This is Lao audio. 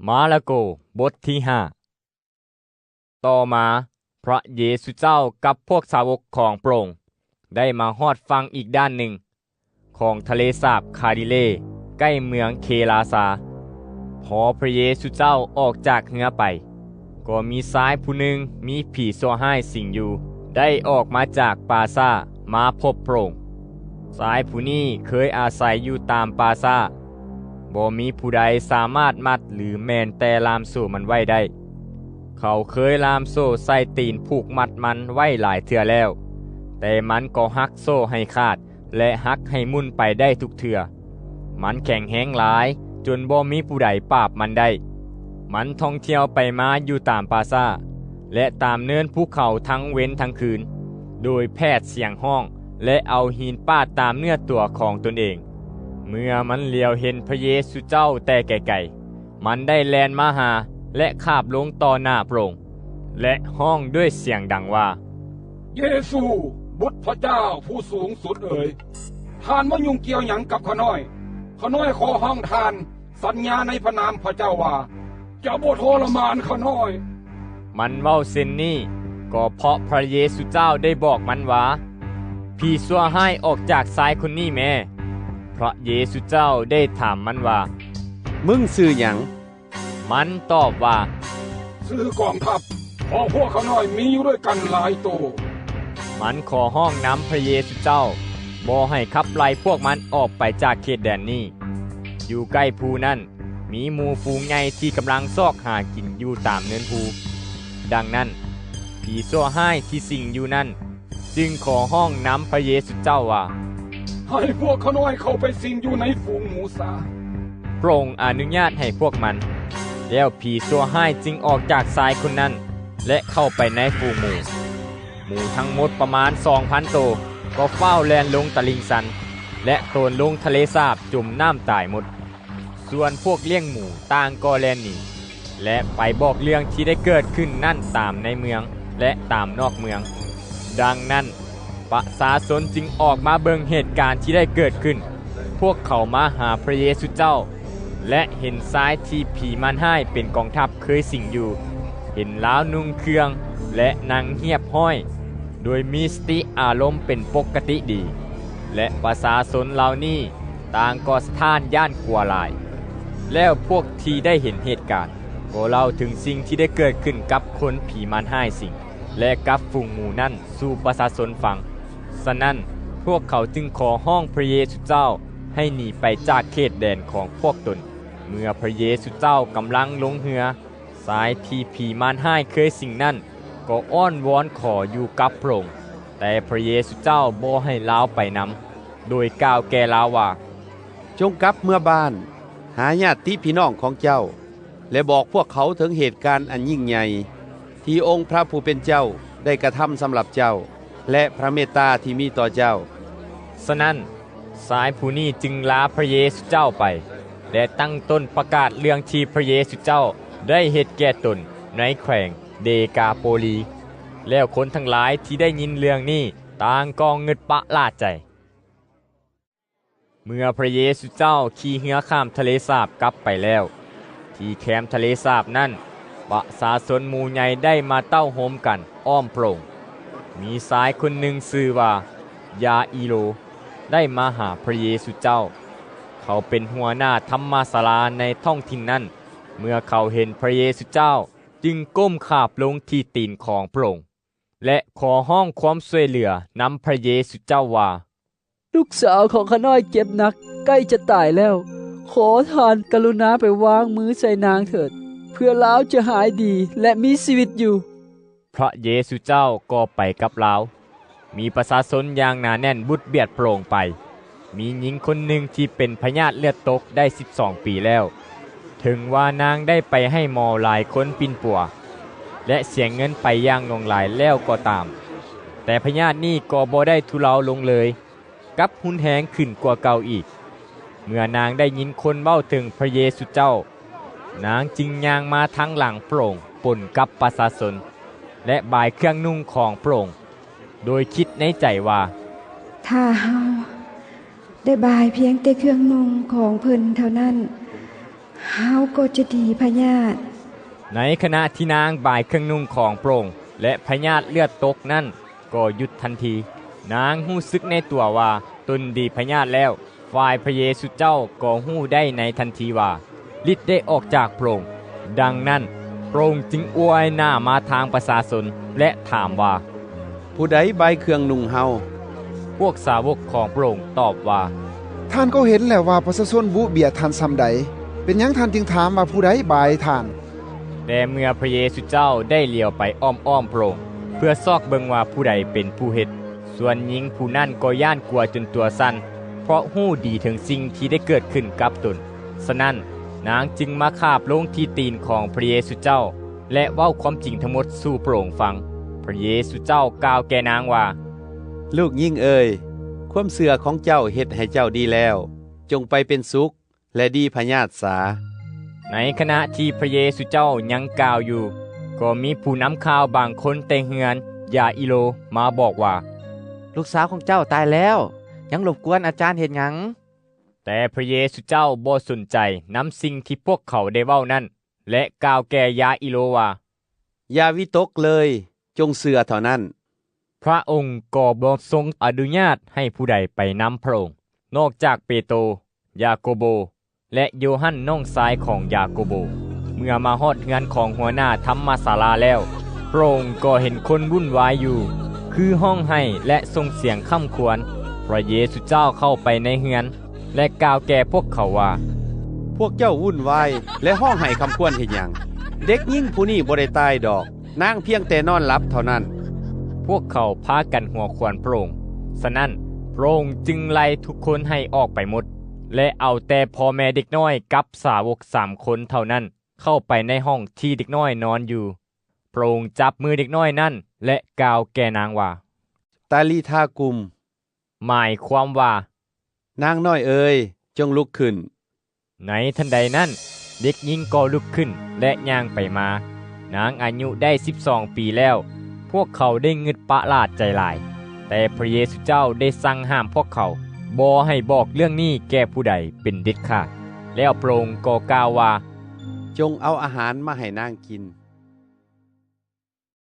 ມາລະໂກ ບົດທີຫ້າ. ຕໍ່ມາ ພຣະເຢຊູເຈົ້າກັບພວກສາວົກຂອງພຣະອົງ ໄດ້ມາຮອດຝັ່ງອີກດ້ານໜຶ່ງຂອງທະເລສາບຄາລິເລ ໃກ້ເມືອງເຄລາຊາ. ພໍພຣະເຢຊູເຈົ້າອອກຈາກເຮືອໄປ, ກໍມີຊາຍຜູ້ໜຶ່ງມີຜີຊົ່ວຮ້າຍສິງຢູ່ ໄດ້ອອກມາຈາກປ່າຊ້າມາພົບພຣະອົງ. ຊາຍຜູ້ນີ້ເຄີຍອາໄສຢູ່ຕາມປ່າຊ້າ, ບໍ່ມີຜູ້ໃດສາມາດມັດ ຫຼື ແມ່ນແຕ່ລ່າມໂສ້ມັນໄວ້ໄດ້. ເຂົາເຄີຍລ່າມໂສ້ໃສ່ຕີນຜູກມັດມັນໄວ້ຫຼາຍເທື່ອແລ້ວ, ແຕ່ມັນກໍຫັກໂສ້ໃຫ້ຂາດ ແລະ ຫັກໃຫ້ໝຸ່ນໄປໄດ້ທຸກເທື່ອ. ມັນແຂງແຮງຫຼາຍ ຈົນບໍ່ມີຜູ້ໃດປາບມັນໄດ້. ມັນທ່ອງທ່ຽວໄປມາຢູ່ຕາມປ່າຊ້າ ແລະ ຕາມເນີນພູເຂົາທັງເວັນທັງຄືນ, ໂດຍແຜດສຽງຮ້ອງ ແລະ ເອົາຫີນປາດຕາມເນື້ອຕົວຂອງຕົນເອງ. ເມື່ອມັນຫຼຽວເຫັນພຣະເຢຊູເຈົ້າແຕ່ໄກໆ, ມັນໄດ້ແລ່ນມາຫາ ແລະ ຄາບລົງຕໍ່ໜ້າພຣະອົງ ແລະ ຮ້ອງດ້ວຍສຽງດັງວ່າ, ເຢຊູ, ບຸດພຣະເຈົ້າຜູ້ສູງສຸດເອີຍ, ທ່ານມາຫຍຸ້ງກ່ຽວຫຍັງກັບຂ້ານ້ອຍ? ຂ້ານ້ອຍຂໍຮ້ອງທ່ານສັນຍາໃນພຣະນາມພຣະເຈົ້າວ່າ ຈະບໍ່ທໍລະມານຂ້ານ້ອຍ. ມັນເວົ້າເຊັ່ນນີ້ ກໍເພາະພຣະເຢຊູເຈົ້າໄດ້ບອກມັນວ່າ, ຜີຊົ່ວຮ້າຍອອກຈາກຊາຍຄົນນີ້ແມ້. ພຣະເຢຊູເຈົ້າໄດ້ຖາມມັນວ່າ, ມຶງຊື່ຫຍັງ? ມັນຕອບວ່າ, ຊື່ກອງທັບ, ເພາະພວກຂ້ານ້ອຍມີຢູ່ດ້ວຍກັນຫຼາຍໂຕ. ມັນຂໍຮ້ອງນຳພຣະເຢຊູເຈົ້າ ບໍ່ໃຫ້ຂັບໄລ່ພວກມັນອອກໄປຈາກເຂດແດນນີ້. ຢູ່ໃກ້ພູນັ້ນ ມີໝູ່ຝູງໃຫຍ່ທີ່ກຳລັງຊອກຫາກິນຢູ່ຕາມເນີນພູ. ດັ່ງນັ້ນ, ຜີຊົ່ວຮ້າຍທີ່ສິງຢູ່ນັ້ນ ຈຶ່ງຂໍຮ້ອງນຳພຣະເຢຊູເຈົ້າວ່າ, ໃຫ້ພວກຂ້ານ້ອຍເຂົ້າໄປສິງຢູ່ໃນຝູງໝູຊາ. ພຣະອົງອະນຸຍາດໃຫ້ພວກມັນ, ແລ້ວຜີຊົ່ວຮ້າຍຈຶ່ງອອກຈາກຊາຍຄົນນັ້ນ ແລະ ເຂົ້າໄປໃນຝູງໝູ. ໝູທັງໝົດປະມານສອງພັນໂຕ ກໍຟ້າວແລ່ນລົງຕະລິ່ງຊັນ ແລະ ໂຕນລົງທະເລສາບຈົມນ້ຳຕາຍໝົດ. ສ່ວນພວກລ້ຽງໝູຕ່າງກໍແລ່ນໜີ ແລະ ໄປບອກເລື່ອງທີ່ໄດ້ເກີດຂຶ້ນນັ້ນຕາມໃນເມືອງ ແລະ ຕາມນອກເມືອງ. ດັ່ງນັ້ນ, ປະຊາຊົນຈຶ່ງອອກມາເບິ່ງເຫດການທີ່ໄດ້ເກີດຂຶ້ນ. ພວກເຂົາມາຫາພຣະເຢຊູເຈົ້າ ແລະ ເຫັນຊາຍທີ່ຜີມານຮ້າຍເປັນກອງທັບເຄີຍສິງຢູ່, ເຫັນລາວນຸ່ງເຄື່ອງ ແລະ ນັ່ງຮຽບຮ້ອຍ ໂດຍມີສະຕິອາລົມເປັນປົກກະຕິດີ, ແລະ ປະຊາຊົນເຫຼົ່ານີ້ຕ່າງກໍສະທ້ານຢ້ານກົວຫຼາຍ. ແລ້ວພວກທີ່ໄດ້ເຫັນເຫດການກໍເລົ່າເຖິງສິ່ງທີ່ໄດ້ເກີດຂຶ້ນກັບຄົນຜີມານຮ້າຍສິງ ແລະ ກັບຝູງໝູນັ້ນສູ່ປະຊາຊົນຟັງ. ສະນັ້ນ, ພວກເຂົາຈຶ່ງຂໍຮ້ອງພຣະເຢຊູເຈົ້າໃຫ້ໜີໄປຈາກເຂດແດນຂອງພວກຕົນ. ເມື່ອພຣະເຢຊູເຈົ້າກຳລັງລົງເຮືອ, ຊາຍທີ່ຜີມານຮ້າຍເຄີຍສິງນັ້ນກໍອ້ອນວອນຂໍຢູ່ກັບພຣະອົງ, ແຕ່ພຣະເຢຊູເຈົ້າບໍ່ໃຫ້ລາວໄປນຳ, ໂດຍກ່າວແກ່ລາວວ່າ, ຈົ່ງກັບເມືອບ້ານ, ຫາຍາດຕິພີ່ນ້ອງຂອງເຈົ້າ ແລະ ບອກພວກເຂົາເຖິງເຫດການອັນຍິ່ງໃຫຍ່ ທີ່ອົງພຣະຜູ້ເປັນເຈົ້າໄດ້ກະທຳສຳລັບເຈົ້າ ແລະ ພຣະເມດຕາທີ່ມີຕໍ່ເຈົ້າ. ສະນັ້ນ, ຊາຍຜູ້ນີ້ຈຶ່ງລາພຣະເຢຊູເຈົ້າໄປ ແລະ ຕັ້ງຕົ້ນປະກາດເລື່ອງທີ່ພຣະເຢຊູເຈົ້າໄດ້ເຮັດແກ່ຕົນໃນແຂວງເດກາໂປລີ. ແລ້ວຄົນທັງຫຼາຍທີ່ໄດ້ຍິນເລື່ອງນີ້ຕ່າງກໍງຶດປະຫຼາດໃຈ. ເມື່ອພຣະເຢຊູເຈົ້າຂີ່ເຮືອຂ້າມທະເລສາບກັບໄປແລ້ວ, ທີ່ແຄມທະເລສາບນັ້ນ, ປະຊາຊົນໝູ່ໃຫຍ່ໄດ້ມາເຕົ້າໂຮມກັນອ້ອມພຣະອົງ. ມີຊາຍຄົນໜຶ່ງຊື່ວ່າຢາອີໂລ ໄດ້ມາຫາພຣະເຢຊູເຈົ້າ. ເຂົາເປັນຫົວໜ້າທຳມະສາລາໃນທ້ອງຖິ່ນນັ້ນ. ເມື່ອເຂົາເຫັນພຣະເຢຊູເຈົ້າ, ຈຶ່ງກົ້ມຂາບລົງທີ່ຕີນຂອງພຣະອົງ ແລະ ຂໍຮ້ອງຄວາມຊ່ວຍເຫຼືອນຳພຣະເຢຊູເຈົ້າວ່າ, ລູກສາວຂອງຂ້ານ້ອຍເຈັບໜັກ, ໃກ້ຈະຕາຍແລ້ວ. ຂໍທ່ານກະລຸນາໄປວາງມືໃສ່ນາງເຖີດ, ເພື່ອລາວຈະຫາຍດີ ແລະ ມີຊີວິດຢູ່. ພຣະເຢຊູເຈົ້າກໍໄປກັບລາວ. ມີປະຊາຊົນຢ່າງໜາແໜ້ນບຸດບຽດພຣະອົງໄປ. ມີຍິງຄົນໜຶ່ງທີ່ເປັນພະຍາດເລືອດຕົກໄດ້ສິບສອງປີແລ້ວ. ເຖິງວ່ານາງໄດ້ໄປໃຫ້ໝໍຫຼາຍຄົນປິ່ນປົວ ແລະ ເສຍເງິນໄປຢ່າງຫຼວງຫຼາຍແລ້ວກໍຕາມ, ແຕ່ພະຍາດນີ້ກໍບໍ່ໄດ້ທຸເລົາລົງເລີຍ, ກັບຮຸນແຮງຂຶ້ນກວ່າເກົ່າອີກ. ເມື່ອນາງໄດ້ຍິນຄົນເວົ້າເຖິງພຣະເຢຊູເຈົ້າ, ນາງຈຶ່ງຍ່າງມາທາງຫຼັງພຣະອົງປົນກັບປະຊາຊົນ ແລະ ບາຍເຄື່ອງນຸ່ງຂອງພຣະອົງ, ໂດຍຄິດໃນໃຈວ່າ, ຖ້າເຮົາໄດ້ບາຍພຽງແຕ່ເຄື່ອງນຸ່ງຂອງເພິ່ນເທົ່ານັ້ນ, ເຮົາກໍຈະດີພະຍາດ. ໃນຂະນະທີ່ນາງບາຍເຄື່ອງນຸ່ງຂອງພະອົງ ແລະ ພະຍາດເລືອດຕົກນັ້ນກໍຢຸດທັນທີ. ນາງຮູ້ສຶກໃນຕົວວ່າຕົນດີພະຍາດແລ້ວ. ຝ່າຍພະເຢຊູເຈົ້າກໍຮູ້ໄດ້ໃນທັນທີວ່າ ລິດໄດ້ອອກຈາກພະອົງ. ດັ່ງນັ້ນ, ພະອົງຈຶ່ງອວຍໜ້າມາທາງປະຊາຊົນ ແລະ ຖາມວ່າ, ຜູ້ໃດບາຍເຄື່ອງນຸ່ງເຮົາ? ພວກສາວົກຂອງພະອົງຕອບວ່າ, ທ່ານກໍເຫັນແລ້ວວ່າປະຊາຊົນບຸບຽດທ່ານສ່ຳໃດ. ເປັນຫຍັງທ່ານຈຶ່ງຖາມວ່າຜູ້ໃດບາຍທ່ານ? ແຕ່ເມື່ອພະເຢຊູເຈົ້າໄດ້ຫຼຽວໄປອ້ອມໆພະອົງ ເພື່ອຊອກເບິ່ງວ່າຜູ້ໃດເປັນຜູ້ເຮັດ, ສ່ວນຍິງຜູ້ນັ້ນກໍຢ້ານກົວຈົນຕົວສັ່ນ, ເພາະຮູ້ດີເຖິງສິ່ງທີ່ໄດ້ເກີດຂຶ້ນກັບຕົນ. ສະນັ້ນ, ນາງຈຶ່ງມາຄາບລົງທີ່ຕີນຂອງພະເຢຊູເຈົ້າ ແລະ ເວົ້າຄວາມຈິງທັງໝົດສູ່ພະອົງຟັງ. ພະເຢຊູເຈົ້າກ່າວແກ່ນາງວ່າ, ລູກຍິງເອີຍ, ຄວາມເຊື່ອຂອງເຈົ້າເຮັດໃຫ້ເຈົ້າດີແລ້ວ. ຈົ່ງໄປເປັນສຸກ ແລະ ດີພະຍາດສາ. ໃນຂະນະທີ່ພະເຢຊູເຈົ້າຍັງກ່າວຢູ່, ກໍມີຜູ້ນຳຂ່າວບາງຄົນແຕ່ເຮືອນຢາອີໂລມາບອກວ່າ, ລູກສາວຂອງເຈົ້າຕາຍແລ້ວ, ຍັງລົບກວນອາຈານເຮັດຫຍັງ? ແຕ່ພະເຢຊູເຈົ້າບໍ່ສົນໃຈນຳສິ່ງທີ່ພວກເຂົາໄດ້ເວົ້ານັ້ນ ແລະ ກ່າວແກ່ຢາອີໂລວ່າ, ຢ່າວິຕົກເລີຍ, ຈົ່ງເຊື່ອເທົ່ານັ້ນ. ພະອົງກໍບໍ່ຊົງອະນຸຍາດໃຫ້ຜູ້ໃດໄປນຳພະອົງ ນອກຈາກເປໂຕ, ຢາໂກໂບ ແລະ ໂຢຮັນນ້ອງຊາຍຂອງຢາໂກໂບ. ເມື່ອມາຮອດເຮືອນຂອງຫົວໜ້າທຳມະສາລາແລ້ວ, ພະອົງກໍເຫັນຄົນວຸ້ນວາຍຢູ່, ຄືຮ້ອງໄຫ້ ແລະ ສົ່ງສຽງຄ້ຳຄວນ. ພະເຢຊູເຈົ້າເຂົ້າໄປໃນເຮືອນ ແລະ ກ່າວແກ່ພວກເຂົາວ່າ, ພວກເຈົ້າວຸ້ນວາຍ ແລະ ຮ້ອງໄຫ້ຄ້ຳຄວນເຮັດຫຍັງ? ເດັກຍິງຜູ້ນີ້ບໍ່ໄດ້ຕາຍດອກ, ນາງພຽງແຕ່ນອນຫຼັບເທົ່ານັ້ນ. ພວກເຂົາພາກັນຫົວຂວັນພະອົງ. ສະນັ້ນ, ພະອົງຈຶ່ງໄລ່ທຸກຄົນໃຫ້ອອກໄປໝົດ ແລະ ເອົາແຕ່ພໍ່ແມ່ເດັກນ້ອຍກັບສາວົກສາມຄົນເທົ່ານັ້ນ ເຂົ້າໄປໃນຫ້ອງທີ່ເດັກນ້ອຍນອນຢູ່. ພະອົງຈັບມືເດັກນ້ອຍນັ້ນ ແລະ ກ່າວແກ່ນາງວ່າ, ຕາລີທາກຸມ, ໝາຍຄວາມວ່າ, ນາງນ້ອຍເອີຍ, ຈົ່ງລຸກຂຶ້ນ. ໃນທັນໃດນັ້ນ, ເດັກຍິງກໍລຸກຂຶ້ນ ແລະ ຍ່າງໄປມາ. ນາງອາຍຸໄດ້ສິບສອງປີແລ້ວ. ພວກເຂົາໄດ້ງຶດປະຫຼາດໃຈຫຼາຍ, ແຕ່ພະເຢຊູເຈົ້າໄດ້ສັ່ງຫ້າມພວກເຂົາບໍ່ໃຫ້ບອກເລື່ອງນີ້ແກ່ຜູ້ໃດເປັນເດັດຂາດ. ແລ້ວພະອົງກໍກ່າວວ່າ, ຈົ່ງເອົາອາຫານມາໃຫ້ນາງກິນ.